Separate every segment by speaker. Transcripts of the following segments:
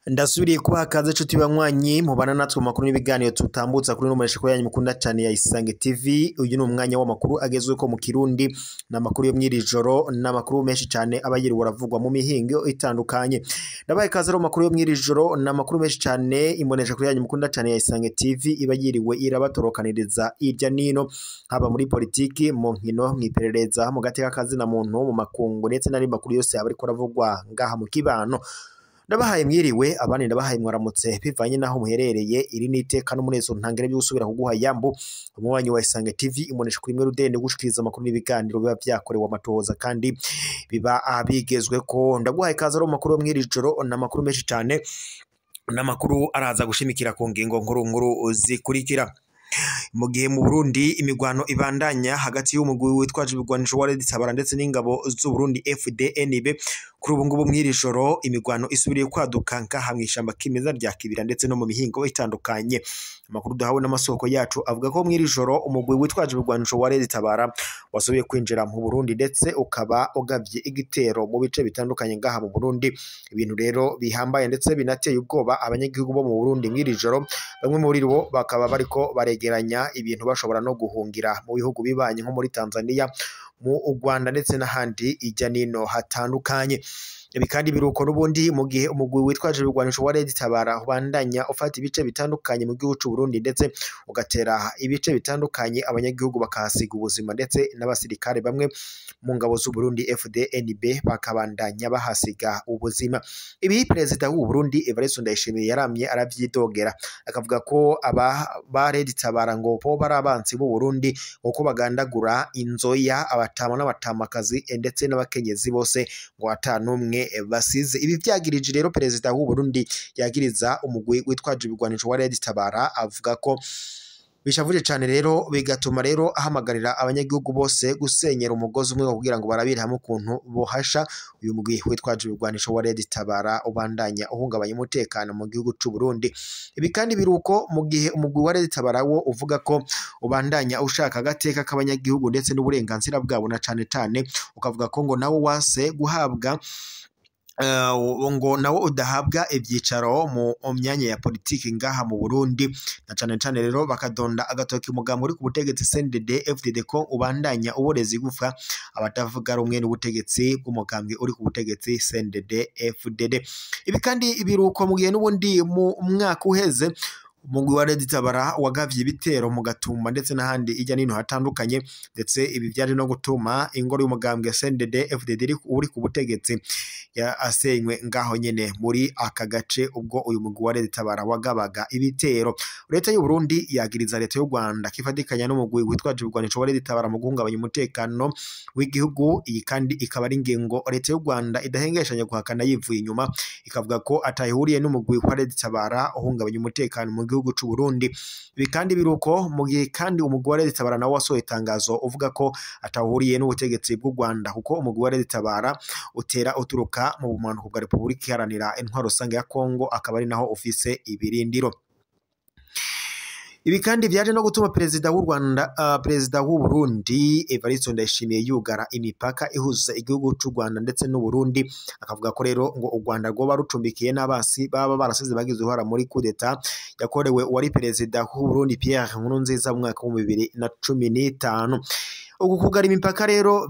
Speaker 1: Ndasubiriye kubaha kaze nshuti banywanyi mubana natwe mu makuru n'ibiganiro tutambutsa kuri no yanyu mukunda cyane ya Isange TV. Uyu ni umwanya w'amakuru agezweho mu Kirundi, n'amakuru yo mwirijoro, n'amakuru menshi cyane aba yiriwe aravugwa mu mihingo itandukanye. Ndabaye kaze mu makuru yo mwirijoro, n'amakuru menshi cyane imbonesha kuri yanyu mukunda cyane ya Isange TV iba yiriwe irabatorokaniriza irya nino, haba muri politiki, mu nkino, mw'iperereza, mu gateka kazina muntu, mu makungu ndetse n'andi makuru yose aba ariko aravugwa ngaha mu kibano. Ndabahaye mwiriwe abandi ndabahaye mwaramutse bivanye naho muherereye. Iri niteka n'umunezero ntangere byo gusubira kuguha yambu umuwanyi wa Isange TV imonesha kuri mwe rudende gushikiriza amakuru n'ibiganiro biba vyakorewe amatohoza kandi biba abigezwe ko. Ndaguhaye kaza ro makuru mwirijoro n'amakuru menshi cyane, n'amakuru araza gushimikira ku ngingo nkuru nkuru zikurikira. Mu gihe mu Burundi imigwano ibandanya hagati y'umugwi witwaje ibigwanisho wa Red Tabara ndetse n'ingabo z'u Burundi FDNB, kuri ubu ngubu mwirijoro imigwano isubiriye kwaduka ngaha mw'ishamba kimeza rya Kibira ndetse no mu mihingo itandukanye. Amakuru duhawe n'amasoko yacu avuga ko mwirijoro umugwi witwaje ibigwanisho wa Red Tabara wasubiye kwinjira mu Burundi ndetse ukaba ugavye igitero mu bice bitandukanye ngaha mu Burundi. Ibintu rero bihambaye ndetse binateye ubwoba abanyagihugu bo mu Burundi mwirijoro, bamwe muri bo bakaba bariko baregeranya ibintu bashobora no guhungira mu bihugu bibanye nko muri Tanzania, mu Rwanda ndetse n'ahandi ijya nino hatandukanye. Ibi kandi biruko n'ubundi mu gihe umugwi witwaje ibigwanisho wa Red Tabara ubandanya ufata ibice bitandukanye mu gihugu c'u Burundi ndetse ugatera ibice bitandukanye abanyagihugu bakahasiga ubuzima ndetse n'abasirikare bamwe mu ngabo z'u Burundi FDNB bakabandanya bahasiga ubuzima. Ibi perezida w'u Burundi Evariste Ndayishimiye yaramye aravyidogera akavuga ko aba ba Red Tabara ngo bo barabansi b'u Burundi uko bagandagura inzoya abatama n'abatamakazi ndetse n'abakenyezi bose ngo atanumwe basize. Ibi vyagirije rero perezida w'u Burundi yagiriza umugwi witwaje ibigwanisho wa Red Tabara avuga ko bishavuje cyane, rero bigatuma rero ahamagarira abanyagihugu bose gusenyera umugozi umwe kugira ngo barabire hamwe ukuntu bohasha uyu mugwi witwaje ibigwanisho wa Red Tabara ubandanya uhungabanya umutekano mu gihugu c'u Burundi. Ibi kandi biruko mu gihe umugwi wa Red Tabara wo uvuga ko ubandanya ushaka agateka k'abanyagihugu ndetse n'uburenganzira bwabo, na cane cane ukavuga ko ngo nawo wase guhabwa ngo nawo udahabwa ibyicaro mu myanya ya politiki ngaha mu Burundi, na cane cane rero bakadonda agatoki umugambi uri ku butegetsi CNDD FDD ko ubandanya uborezi gufa abatavuga rumwe n'ubutegetsi bw'umugambi uri ku butegetsi CNDD FDD. Ibi kandi ibiruko mu gihe n'ubundi mu mwaka uheze umugwi wa Red Tabara wagavye ibitero mu Gatumba ndetse n'ahandi ijya nino hatandukanye, ndetse ibi byari no gutuma ingoro y'umugambwe CNDD FDD uri ku butegetsi asenywe ngaho nyene muri aka gace ubwo uyu mugwi wa Red Tabara wagabaga ibitero. Leta y'u Burundi yagiriza leta y'u Rwanda kifatikanya n'umugwi witwaje ibigwanisho wa Red Tabara mu guhungabanya umutekano w'igihugu. Iyi kandi ikaba ari ingingo leta y'u Rwanda idahengeshanya guhakana yivuye inyuma, ikavuga ko atahuriye n'umugwi wa Red Tabara uhungabanya umutekano mu gihugu c'u Burundi. Ibi kandi biruko mu gihe kandi umugwi wa Red Tabara nawo wasohoye itangazo uvuga ko atahuriye n'ubutegetsi bw'u Rwanda, kuko umugwi wa Red Tabara utera uturuka mu bumanuko bwa Repubulika Iharanira Intwaro Rusange ya Kongo, akaba ari naho ufise ibirindiro. Ibi kandi vyaje no gutuma perezida w'u Rwanda, perezida w'u Burundi Evariste Ndayishimiye yugara imipaka ihuza igihugu c'u Rwanda ndetse n'u Burundi, akavuga ko rero ngo u Rwanda rwoba rucumbikiye n'abasi baba barasize bagize uruhara muri coup d'etat yakorewe uwari perezida w'u Burundi Pierre Nkurunziza mu mwaka wa 2015. Uku kugara imipaka rero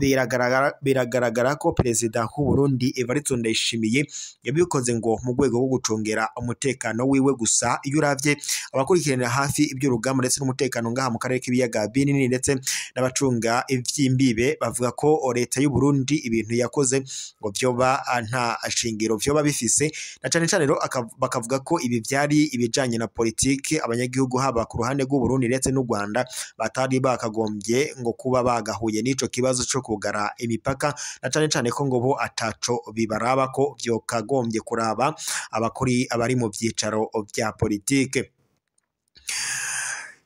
Speaker 1: biragaragara ko perezida w'u Burundi Evariste Ndayishimiye yabikoze ngo mu rwego rwo gucungera umutekano wiwe gusa. Iyo uravye abakurikiranira hafi iby'urugamba ndetse n'umutekano ngaha mu karere k'ibiyaga binini ndetse n'abacunga ivy'imbibe bavuga ko leta y'u Burundi ibintu yakoze ngo vyoba nta shingiro vyoba bifise, na cane cane rero bakavuga ko ibi vyari ibijanye na politiki abanyagihugu haba ku ruhande rw'u Burundi ndetse n'u Rwanda batari bakagombye ngo kuba bagahuye n'ico kibazo co kugara imipaka, na cane cane ko ngo bo ataco bibaraba ko vyokagombye kuraba abakuri abari mu vyicaro vya politike.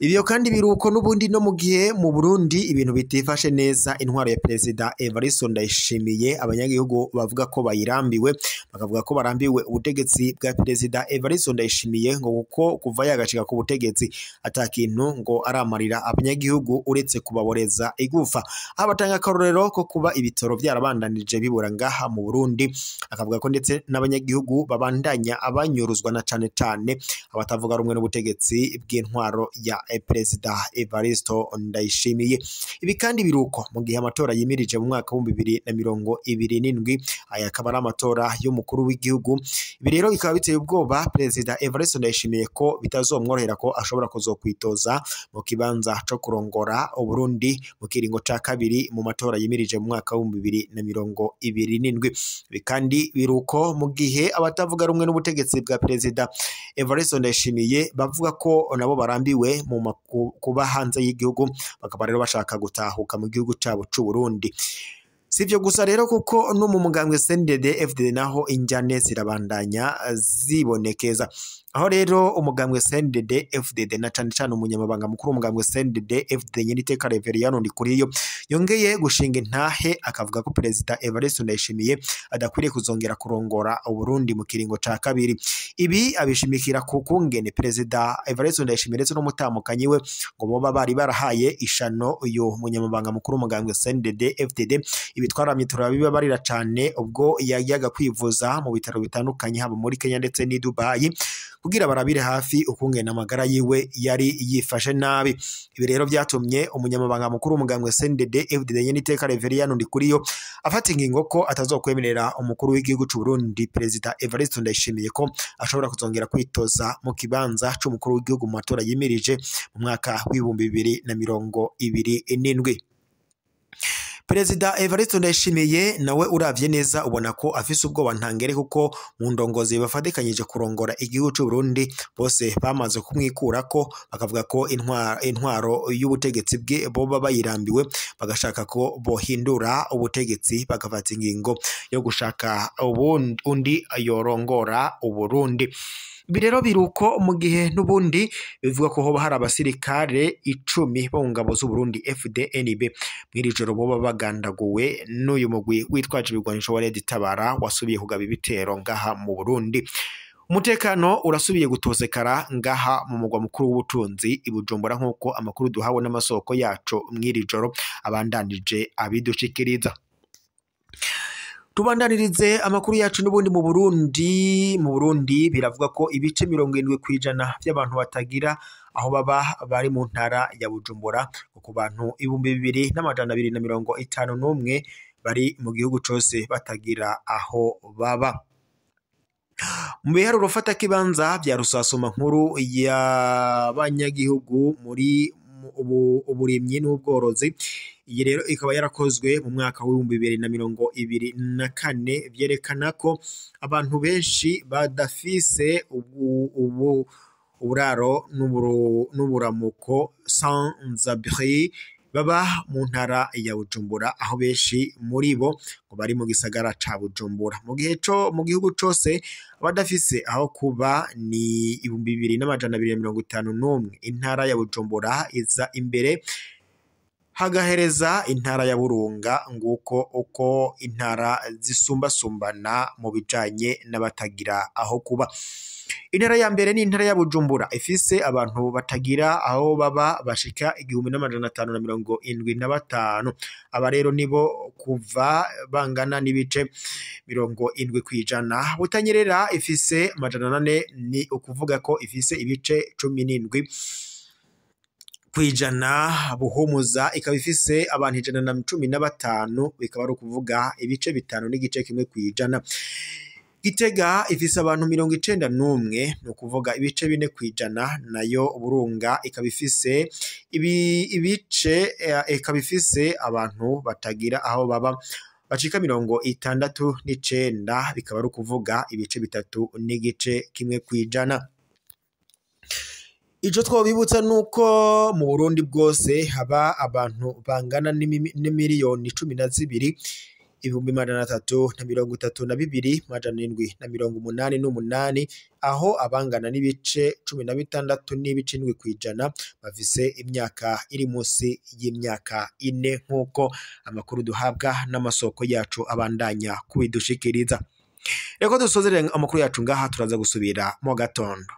Speaker 1: Ibyo kandi biruko n'ubundi no mu gihe mu Burundi ibintu bitifashe neza, intwaro ya Perezida Evariste Ndayishimiye abanyagihugu bavuga ko bayirambiwe, bakavuga ko barambiwe ubutegetsi bwa Perezida Evariste Ndayishimiye, ngo kuko kuva yagashika ku butegetsi ata kintu ngo aramarira abanyagihugu uretse kubaboreza igufa. Aho batanga akarorero ko kuba ibitoro byarabandanije bibura ngaha mu Burundi, akavuga ko ndetse n'abanyagihugu babandanya abanyuruzwa na cane cane abatavuga rumwe n'ubutegetsi bw'intwaro ya Perezida Evariste Ndayishimiye. Ibi kandi biruko mu gihe amatora yimirije mu mwaka w'ibihumbi 2027, aya akaba ari amatora y'umukuru w'igihugu. Ibi rero bikaba biteye ubwoba Perezida Evariste Ndayishimiye ko bitazomworohera ko ashobora kuzokwitoza mu kibanza co kurongora Uburundi mu kiringo ca kabiri mu matora yimirije mu mwaka w'ibihumbi 2027. Ibi kandi biruko mu gihe abatavuga rumwe n'ubutegetsi bwa Perezida Evariste Ndayishimiye bavuga ko nabo barambiwe mu kuba hanze y'igihugu, bakaba rero bashaka gutahuka mu gihugu cabo c'u Burundi. Sivyo gusa rero, kuko no mu mugambwe CNDD FDD naho injyane zirabandanya zibonekeza. Aho rero umugambwe CNDD FDD na cane cane umunyamabanga mukuru w'umugambwe CNDD FDD Nyeniteka Reveriyano Ndikuriyo yongeye gushinga intahe, akavuga ko Perezida Evariste Ndayishimiye adakwiriye kuzongera kurongora Uburundi mu kiringo ca kabiri. Ibi abishimikira ku kungene Perezida Evariste Ndayishimiye ndetse n'umutamukanyi we ngo boba bari barahaye ishano uyu munyamabanga mukuru w'umugambwe CNDD FDD. Ibi twaramye turabibabarira cane ubwo yajyaga kwivuza mu bitaro bitandukanye haba muri Kenya ndetse n'i Dubai, kugira barabire hafi ukungene amagara yiwe yari yifashe nabi. Ibi rero byatumye umunyamabanga mukuru w'umugambwe CNDD FDD Nyeniteka Reveriyano Ndikuriyo afata ingingo ko atazokwemerera umukuru w'igihugu c'u Burundi Perezida Evariste Ndayishimiye ko ashobora kuzongera kwitoza mu kibanza c'umukuru w'igihugu mu matora yimirije mu mwaka w'ibihumbi 2027. Perezida Evariste Ndayishimiye nawe uravye neza ubona ko afise ubwoba ntangere, kuko mu ndongozi bafatikanyije kurongora igihugu c'u Burundi bose bamaze kumwikurako, bakavuga ko intwaro y'ubutegetsi bwe boba bayirambiwe, bagashaka ko bohindura ubutegetsi, bagafata ingingo yo gushaka undi yorongora Uburundi. Ibi rero biruko mu gihe n'ubundi bivuga ko hoba hari abasirikare 10 bo mu ngabo z'Uburundi FDNB mw'iri joro boba bagandaguwe n'uyu mugwi witwaje ibigwanisho wa Red Tabara wasubiye kugaba ibitero ngaha mu Burundi. Umutekano urasubiye gutosekara ngaha mu mugwa mukuru w'ubutunzi i Bujumbura, nk'uko amakuru duhawe n'amasoko yacu mw'iri joro abandanije abidushikiriza. Tubandanirize amakuru yacu n'ubundi mu Burundi. Mu Burundi biravuga ko ibice 70% by'abantu batagira aho baba bari mu ntara ya Bujumbura, ku bantu 2251 bari mu gihugu cose batagira aho baba. Mu biharuro fatakibanza vya rusasuma nkuru y'abanyagihugu muri uburimyi n'ubworozi, iyi rero ikaba yarakozwe mu mwaka w'ibihumbi 2024, vyerekana ko abantu benshi badafise uburaro n'uburamuko sans abri baba mu ntara ya Bujumbura, aho benshi muri bo ngo bari mu gisagara ca Bujumbura. Mu gihe co mu gihugu cose abadafise aho kuba ni 2251. Intara ya Bujumbura iza imbere, hagahereza intara ya Burunga. Nguko uko intara zisumbasumbana mu bijanye n'abatagira aho kuba. Intara ya mbere ni intara ya Bujumbura ifise abantu batagira aho baba bashika 1575. Aba rero nibo kuva bangana n'ibice 70%. Butanyerera ifise 400, ni ukuvuga ko ifise ibice 17%. Buhumuza ikaba ifise abantu 115, bikaba ari ukuvuga ibice 5.1%. Gitega ifise abantu 91, ni ukuvuga ibice 4%. Nayo Burunga ikaba ifise ibice ikaba ifise abantu batagira aho baba bacika 69, bikaba ari ukuvuga ibice 3.1%. Ico twobibutsa nuko mu Burundi bwose haba abantu bangana n'imiliyoni 12. 332,788, aho abangana n'ibice 16.7% bafise imyaka iri munsi y'imyaka 4, nk'uko amakuru duhabwa n'amasoko yacu abandanya kubidushikiriza. Reko dusozere amakuru yacu ngaha, turaza gusubira mu gatondo.